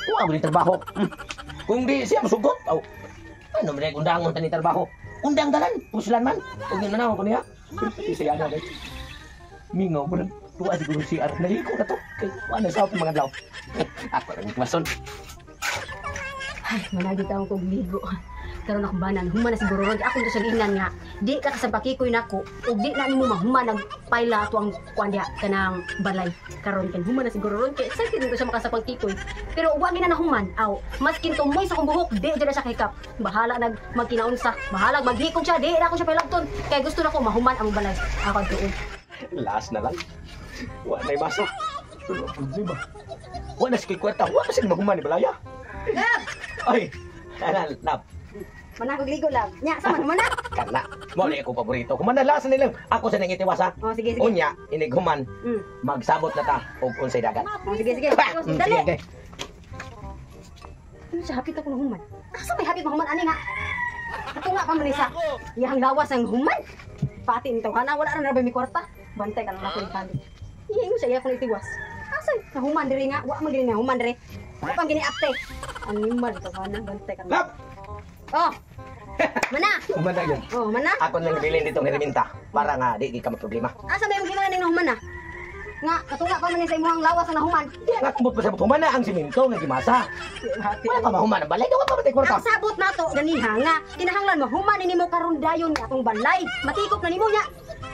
Kuha mo ni trabaho. Kung di siya masugot, aw. Ano man kung dangon ta ni trabaho? Undang dalan, puslan man. Ug yun na ko niya. Siya na guys. Mingaw ko lang. Tuwa siguro si Ar. Naliko na to. Kay wala sa akong mga daw. Ako lang mason. Ay, managi taong kog ligo. Karon akong banan, human na siguro ron. Ako to sa giingnan nga, di ka kasabakikoy nako ug di na nimo mahuman ang paila ato ang kuan diha kanang balay. Karon kan human na siguro ron kay excited ko siya makasapang kikoy. Pero wa gina na human, aw, maskin tumoy sa akong buhok, di jud na siya kahikap. Bahala nag magkinaunsa, bahala maghikog siya, di na ako siya pailabton. Kay gusto nako mahuman ang balay. Ako tuon. Last na lang. Wa na'y masa. Pero problema. Wa na sikay kwarta. Wa na siya mahuman ni balaya. Ay, ana, lab. Managog ligo lang. Nya, sama naman na. Kana. Mo ni ako paborito. Human na last na nilang. Ako sa nangitiwas ha. Oh, sige, sige. Unya, inig human. Magsabot na ta og unsay dagat. Oh, sige, sige. Pa! Dali. Sige, okay. Ano siya, hapit ako ng human. Asa may hapit mahuman ani nga? Ato nga pa man isa. Iyang lawas ang human. Pati nito kana wala ra na ba may kwarta. Bantay ka lang ako ni Kali. Iya mo siya iya ko itiwas. Asa nahuman diri nga, wa man diri nga human diri. Wa pang gini apte. Animal to kana bantay ka lang. Lab! Oh. Mana? Human na yun. Oh, mana? Ako nang bilin dito ng herminta para nga di ka maproblema. Asa may imong ning nahuman na? Nga, katunga pa man ni sa imong lawas ang nahuman. Di nga kumbot pa sa human na ang simento nga gimasa. Wala pa mahuman ang balay, daw pa matay kwarta. Ang sabot nato ganiha nga kinahanglan mahuman ni nimo karon dayon nga atong balay. Matikop na nimo nya.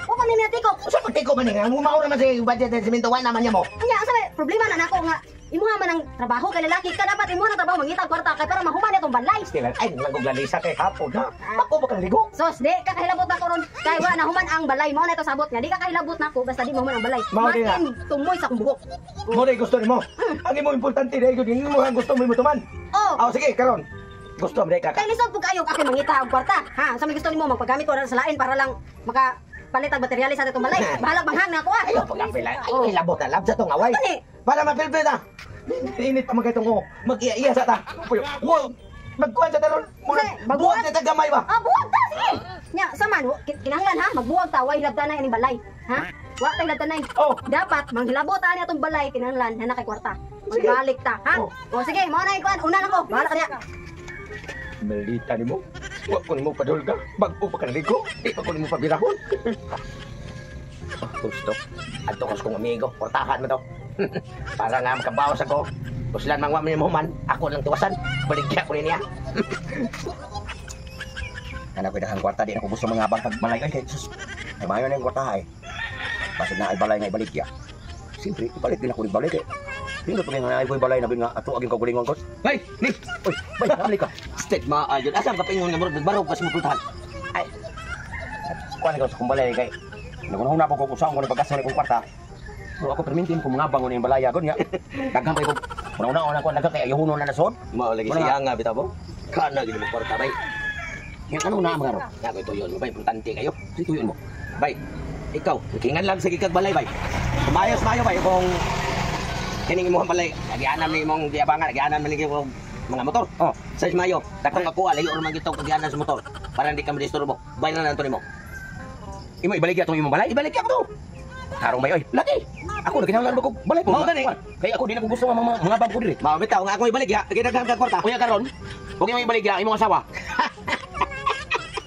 Wa pa ni natikop. Usa pagtiko man nga mao ra man sa budget ng simento, wala naman niya mo. Anya asa may problema na nako nga imuha man ang trabaho kay lalaki ka dapat imuha ang trabaho mangita og kwarta kay para mahuman atong balay. Stilan ay langog lalisa kay hapon na. Ako ba kang ligo? Sos, di ka kahilabot nako ron kay wa na human ang balay. Mao na ito sabot nga di ka kahilabot nako basta di mahuman ang balay. Mao di na. Maskin tumoy sa akong buhok. Mo na gusto nimo. Ang imo importante dai gyud imo ang gusto mo tuman. Oh, Aw sige karon. Gusto mo dai ka. kay lisod pud kayo ako mangita og kwarta. Ha, sa may gusto nimo magpagamit ko ra sa lain para lang maka palit ang materyales sa atong balay. Bahala manghang na ako ah. Ayo pag-apil ay hilabot na lab sa tong away. Ano eh? Para mapilpil ta. Init pa magkatong ko. Mag-iya-iya sa ta. Puyo. Wo, magkuhan sa taron. Mura, Sige, baguhan. buhat sa tagamay ba? Ah, buwag ta, sige. Nya, saman, kinahanglan ha, magbuwag ta, way hilabtanay aning balay. Ha? Wa tay hilabtanay. Oh. Dapat manghilabot ani atong balay kinahanglan na kay kwarta. Sige. Magbalik ta, ha? Oh. O sige, mao na ikuan, una na ko. Bahala ka niya. Malita nimo. Wa ko nimo padulga. Bag-o pa ka naligo. Di pa ko nimo pabirahon. Gusto. Adto ko sa kong amigo. Portahan mo to. Para nga makabawas ako. Uslan mang wa man human, ako lang tuwasan. Baligya ko niya. Kana ko daghang kwarta di na ko gusto mga abang pagbalay ay kay sus. Ay maayo na yung kwarta ay. Basig na ay balay nga ibaligya. Siyempre, ibalik din ako ibalik eh. Pindot pa nga ay balay na nga ato aging kaugalingon ko. Bay, ni. Uy, bay, nabalik ka. State ma ayun. Asa ka pingon nga murag nagbarog ka sa mapultahan? Ay. Kuan ko sa kong balay kay nagunahuna po ko kung saan ko ni pagkaso ni kong kwarta. Pero ako permintin kung mga bangon yung balaya gud nga. Daghan kay ko. Una-una ko daghan kay ayahunon na nasod. Mao lagi Wala. siya nga bitaw mo. Kana gid mo kwarta bay. Yung ano na mga ro? Nga ko tuyon mo bay, importante kayo. Si tuyon mo. Bay, ikaw, kingan lang sige kag balay bay. Kumayos mayo bay kung kining imong balay, agianan ni imong giabangan, agianan man ni imong mga motor. Oh. Sa Mayo, dakong ako layo ra man gitong agianan sa motor para hindi ka madisturbo. Bay na lang to nimo. Imo ibaligya tong imong balay. Ibalik ako to. Tarong bay oy. Lagi. Ako na kinahanglan ba ko balay ko. Mao gani. Kay ako di na ko gusto nga mga bang ko diri. Mao bitaw nga ako ibalik ya, gidaghan kag kwarta. Kuya karon, huwag imong ibaligya imong asawa.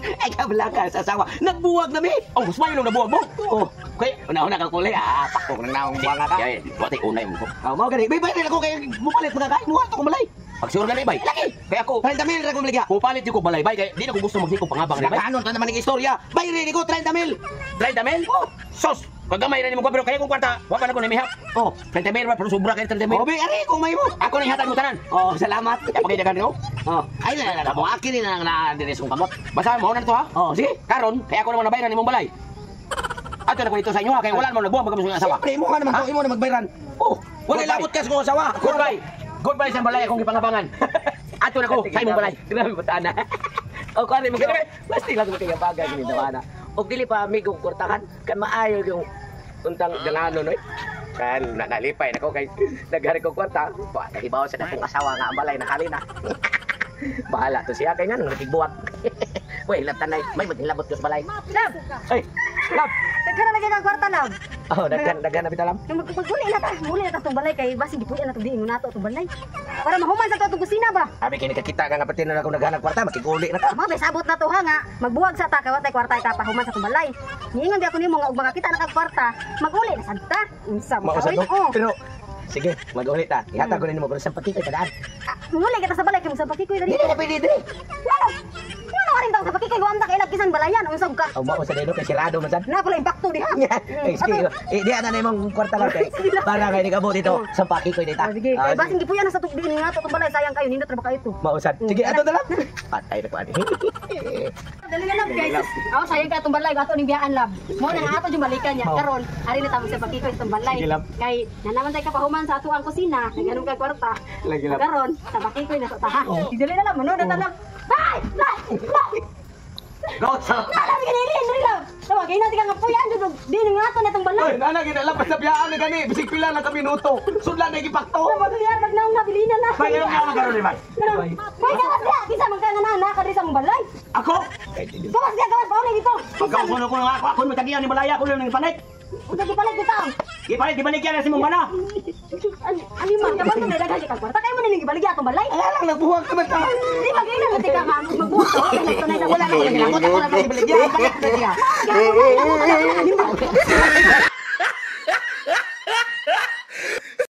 Ay kabla ka sa asawa. Nagbuwag na mi. Oh, mas mayo nung nabuwag mo. Oh, Kay una-una ka kulay, ah, pakok nang naong buwanga ka. Kaya, wati unay mo. Oh, mao gani. Bay bay ako kay mupalit mga kay, muha to ko balay. Pag siguro gani bay. Lagi. Kay ako, 30 mil ra ko baligya. pupalit yung ko balay bay kay di na ko gusto magsikog pangabang ni bay. Nakanon ta naman ang istorya. Bay rin ko 30 mil. 30 mil? Oh. Sos, kagamay na nimo ko pero kaya kong kwarta, wa pa na ko namihap. Oh, 30 mil pero sobra kay 30 mil. Oh, bay ari kung may mo. Ako ni hatag mo tanan. Oh, salamat. Kaya pagidagan nimo. Oh, ay na na mo akin ni na na diri sa kamot. Basta mo na to ha. Oh, sige. Karon, kaya ako naman nabayran nimong balay. Ato na ko dito sa inyo ha, kay wala mo nagbuwag magkamo sa asawa. Siyempre, imo ka naman to, imo na magbayran. Oh, wala Goodbye. labot ka sa kong asawa. Goodbye. Goodbye sa balay akong gipangabangan. Ato na ko sa imong balay. Grabe ba na? O kuan mo ka. Basta lang mo kay bagay ni tawana. Og dili pa amigo kwartahan kay maayo yung untang dangano noy. Kan na nalipay nako kay naghari ko kwarta. Wa nahibaw sa akong asawa nga ang balay nakali na. Bahala to siya kay nganong nakigbuwag. Wey, labtanay, may maghilabot ko sa balay. Love, Ay, lab. daghan na lagi kang kwarta, love. Oh, daghan daghan na bitalam. Nung maguli na ta, muli na ta itong balay kay basin gipuyan na itong diin nato itong balay. Para mahuman sa to itong kusina ba? Abi kini kakita ka nga pati na akong naghanag kwarta, makiguli na ta. Mga bay sabot na to ha nga, magbuwag sa ta kay watay kwarta ka pahuman sa itong balay. Niingon di ako nimo nga og makakita na kag kwarta, maguli na sad ta. Unsa mo Mausad oy? no? Oh. Pero sige, maguli ta. Ihatag ko nimo pero sa pati kay padaan. Ah, muli kita sa balay kay sa pakikoy dali. Dili na pwede dili. Wala. Wala rin tang sa pakikoy guam ta kay kisan balayan unsa ka. Aw mao sa dino kay sirado man sad. Na pala impacto diha. Eh, sige, eh, di ana na imong kwarta lang kay para kay nigabot dito sa paki ko dito. Oh, sige, kay basin gipuyan na sa tug diin nga to itong balay sayang kayo nindot ra ba kayo to. Mausad. Sige, ato na lang. Patay na ko ani. Dali na lang guys. Aw sayang ka itong balay ato ning biyaan lab. Mo na nga ato yung balikan niya Oh. karon ari na tamo sa pakikoy itong balay. Sige, love. Kay nanaman tay kapahuman sa ato ang kusina, naganom kag kwarta. Lagi, love. Karon sa pakikoy na sa taha. Oh. Dali na lang manood na tanang. Bay! Bay! Bay! Go sa. Alam ka nilin, dali lang. Tawa kay natin ka nga puyan jud di nga ato na itong balay. Ay, nana ginalapas sa biyaan na gani. Bisig pila na ka minuto. Sudlan na gipakto. Magliyar pag naong nabilina na. Bay, ano nga karon ni Bay? Bay, gawas diha. Kinsa man ka nga na kadri sa among balay. Ako? Gawas diha, gawas pauli dito. Pagka kuno kuno ako, ako mo tagiyan ni balaya ko lang ng palit. Unsa gipalit dito? Gipalit gibaligyan na si mong bana. Ano man kaban na daghan kag kwarta kay mo nining gibaligya atong balay. Ala lang nagbuwag ka man ta. Di ba gina na tika nga magbuhat ka wala na tunay sa Wala na ko nagilabot ako lang gibaligyan. Palit na siya. Wala na.